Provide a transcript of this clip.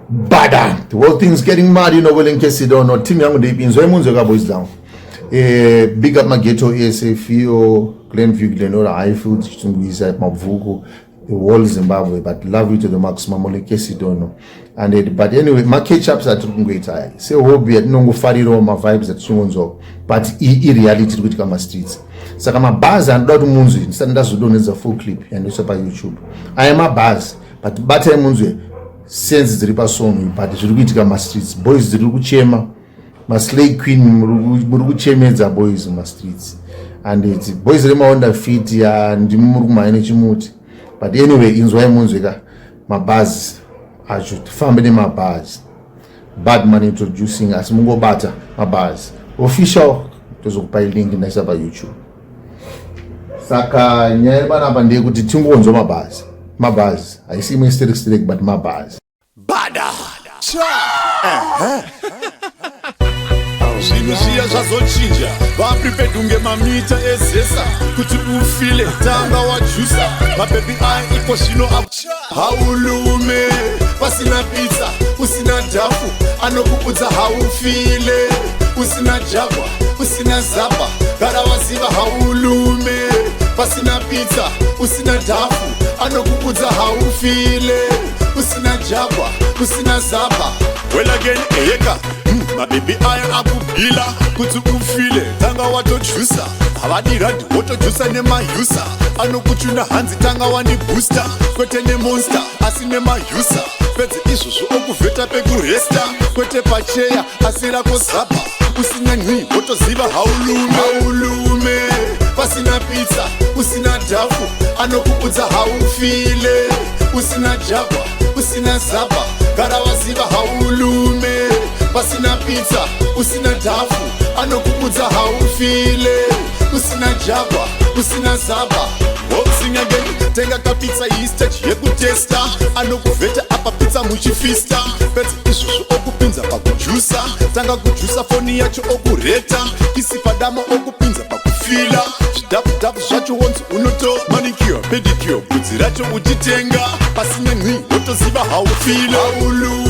Bada, the whole thing's getting mad, you know, well, in case you don't know, team yangu ndeipi, inzwai munzwe ka boys down. Big up mageto ese, Fio, Glenview, Glenora, Highfield, Chitungwiza, Mabvuku, the whole Zimbabwe, but love you to the maximum, in case you don't know. And it, but anyway, ma catch-ups atiri kungoita aya, sehobby yatinongofarirawo mavibes atichingonzwawo, but i reality iri kuitika mastreets. Saka mabhazi anoda kuti munzwe, ndisati ndazodonhedza full clip yandoisa paYouTube. Aya mabhazi, but batai munzwe sense dziri pasong, but zviri kuitika mastreets, boys dziri kuchema, maslay queen muri kuchemedza boys mumastreets, and its boys remaHonda Fit ya ndimi muri kumhanya nechimuti. But anyway, inzwai munzwe ka mabhazi acho, tifambe nemabhazi. Badman introducing, asi mungobata mabhazi official, tozokupai link ndaisa paYouTube. Saka nyaya iri panapa ndeyekuti tingonzwa mabhazi. Mabhazi haisi imwe sterek sterek, but mabhazi. Bada cha. Zvinhu zviya zvazochinja, vaprepared kunge mamita ezesa. Kuti ufile, tanga wajusa. Mabhebhi aya iko zvino haulume pasina pizza, usina dhafu anokuudza haufile, usina Jaguar, usina zapa, gara waziva haulume pasina pizza, usina dhafu anokuudza haufile, usina Jaguar, usina zapa. Well again, eyeka mabhebhi aya akubhila. Kuti ufile, tanga watojusa. Havadi randi, wotojusa nemahusa. Anokuchuna hanzi tanga wandibooster, kwete neMonster asi nemahusa. Pedze izvozvo okuvheta pekuresta, kwete pacheya asi rako zapa. Usina nyi wotoziva haulume, haulume pasina pizza, usina dhafu anokuudza haufile, usina Jaguar, usina zapa, gara waziva haulume pasina pizza, usina dhafu anokuudza haufile, usina Jaguar, usina zapa. Boxing again, tenga kapizza, istage yekutesta. Anokuvheta apa pizza muchifista. Pedze izvozvo okupinza pakujusa. Tanga kujusa, foni yacho okureta. Kisi padama okupinza pakufila. Zvidhafudhafu zvacho wonzi unoto manicure, pedicure, bvudzi racho uchitenga. Pasina nyi wotoziva haufile, haulume.